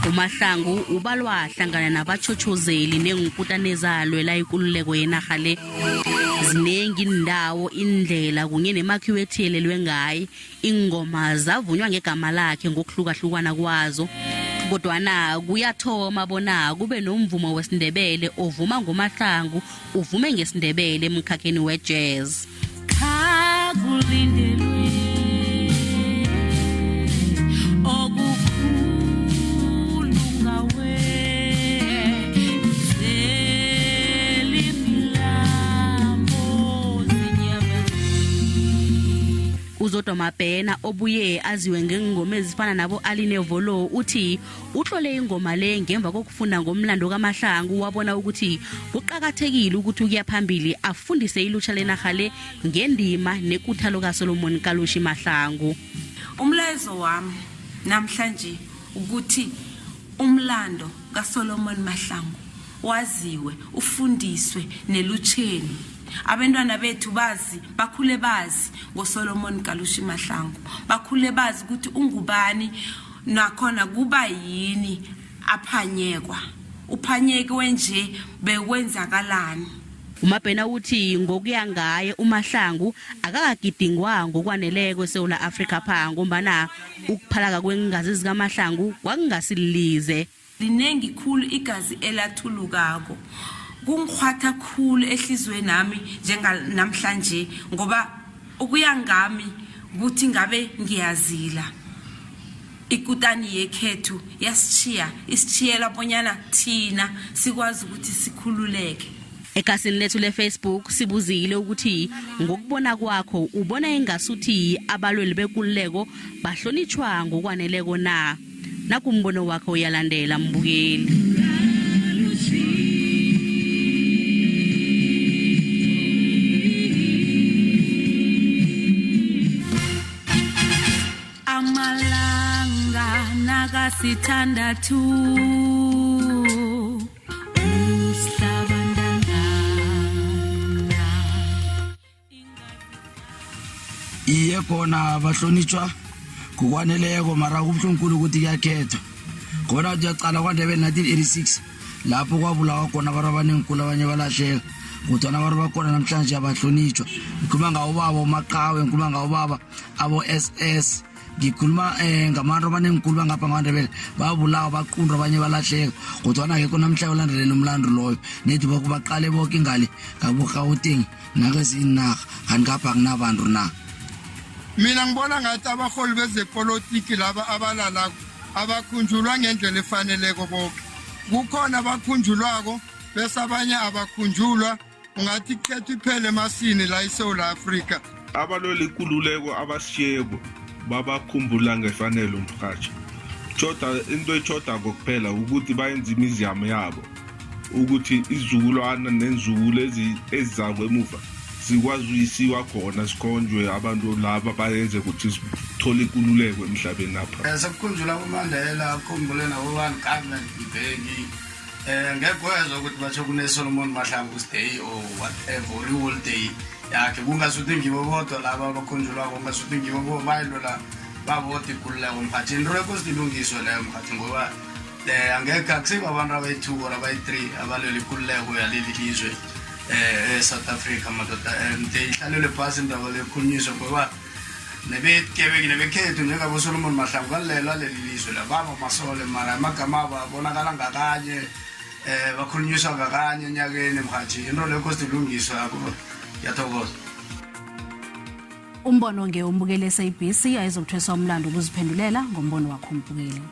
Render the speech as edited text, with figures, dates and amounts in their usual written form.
Umahlangu ubalwa hlangana nabatjhotjhozeli neenkutani ezalwela ikululeko yenarha le. Zinengi iindawo, iindlela kunye nemakhiwo ethiyelelwe ngaye. Iingoma zavunywa ngegama lakhe ngokuhlukahlukana kwazo. Kodwana kuyathoma bona kube nomvumo wesiNdebele ovuma ngoMahlangu uvume ngesiNdebele emkhakheni we-jazz. Khakulindelwe okukhulu ngawe zelimilambo Uzodwa Mabhena obuye aziwe ngeengoma ezifana nabo-Aline Volo uthi utlole ingoma le ngemva kokufunda ngomlando kaMahlangu wabona ukuthi kuqakathekile ukuthi ukuya phambili afundise ilutsha lenarha le ngendima nekuthalo kaSolomon Kalushi Mahlangu. Umlayezo wami namhlanje ukuthi umlando kaSolomon Mahlangu waziwe ufundiswe nelutsheni abantwana bethu bazi bakhule bazi ngoSolomon Kalushi Mahlangu bakhule bazi ukuthi ungubani nakhona kuba yini aphanyekwa uphanyekwe nje bekwenzakalani UMabhena uthi ngokuya ngaye uMahlangu akakagidingwa ngokwaneleko eSewula Afrika pha ngombana ukuphalaka kweengazi zikaMahlangu kwakungasililize. Linengi khulu igazi elathulukako. Kungikghwatha khulu ehliziywenami njenganamhlanje ngoba ukuya ngami kuthi ngabe ngiyazila. Ikutani yekhethu yasitjhiya, isitjhiyela bonyana thina sikwazi ukuthi sikhululeke. Ekhasini lethu le-Facebook sibuzile ukuthi ngokubona kwakho ubona ingasuthi abalweli bekululeko bahlonitjhwa ngokwaneleko na? Nakumbono wakho uyalandela mbukeli. Amalanga nakasithandathu Iye khona bahlonitshwa ngokwaneleko mara kubuhlungu ukuthi kuyakhethwa khona uyacala kwandebele 1986 lapho kwabulawa khona abantu abanengi abanye balahleka kodwana abantu bakhona namhlanje abahlonitshwa ngikhuluma ngawobaba umaqhawe ngikhuluma ngawobaba abo-s s ngikhuluma um ngabantu abanengikhulu bangapha ngawandebele babulawa baqundwa abanye balahleka kodwana akekho namhlanje olandelela umlando loyo nethi baqale boke ingale ngaborhawuteng nakwezinye iinarha kanti ngapha akunabantu na Mina ngibona ngathi abarholi bezepolitiki laba abalalako abakhunjulwa ngendlela efaneleko boke. Kukhona abakhunjulwako bese abanye abakhunjulwa ungathi khethu iphele emasini la eSouth Africa. Abalwela ikululeko abasishiyeko babakhumbula ngefanelo mrhatjho. Tjhoda into etjhodako kuphela ukuthi bayenze imizamo yabo ukuthi izizukulwana nenzukulu ezizako emuva zikwazi uyisiwa khona sikhonjwe abantu laba bayenze ukuthi sithole ikululeko emhlabeni apha. Um sekukhunjula umandela akhumbule nabobani government mbeki um ngekho wezwa ukuthi batsho kune-solomon mahlangu's day or whatever or i-holiday yakhe kungasuthi ngibo bodwa laba abakhunjulwako kungasuthi ngibo bayilwela babodwa ikululeko mhathi into lekose ilungiswe leyo mhathi ngoba um angekhe akusibo abantu abayi-two or abayi-three abalwela ikululeko yaleli lizwe um e-south africa madoda um de ihlalelwe phasi indaba lekhulunyiswe ngoba nebekebeki nebekhethu njengabosolomon mahlangu balilelwa leli lizwe la baba masole mara amagama abo abonakala ngakanye um bakhulunyiswa ngakanye enyakeni mhathi into leyo kose ilungiswe ngiyathokoza. Umbono nge umbukeli SABC ayizokuthweswa umlando ukuziphendulela ngombono wakho umbukeli.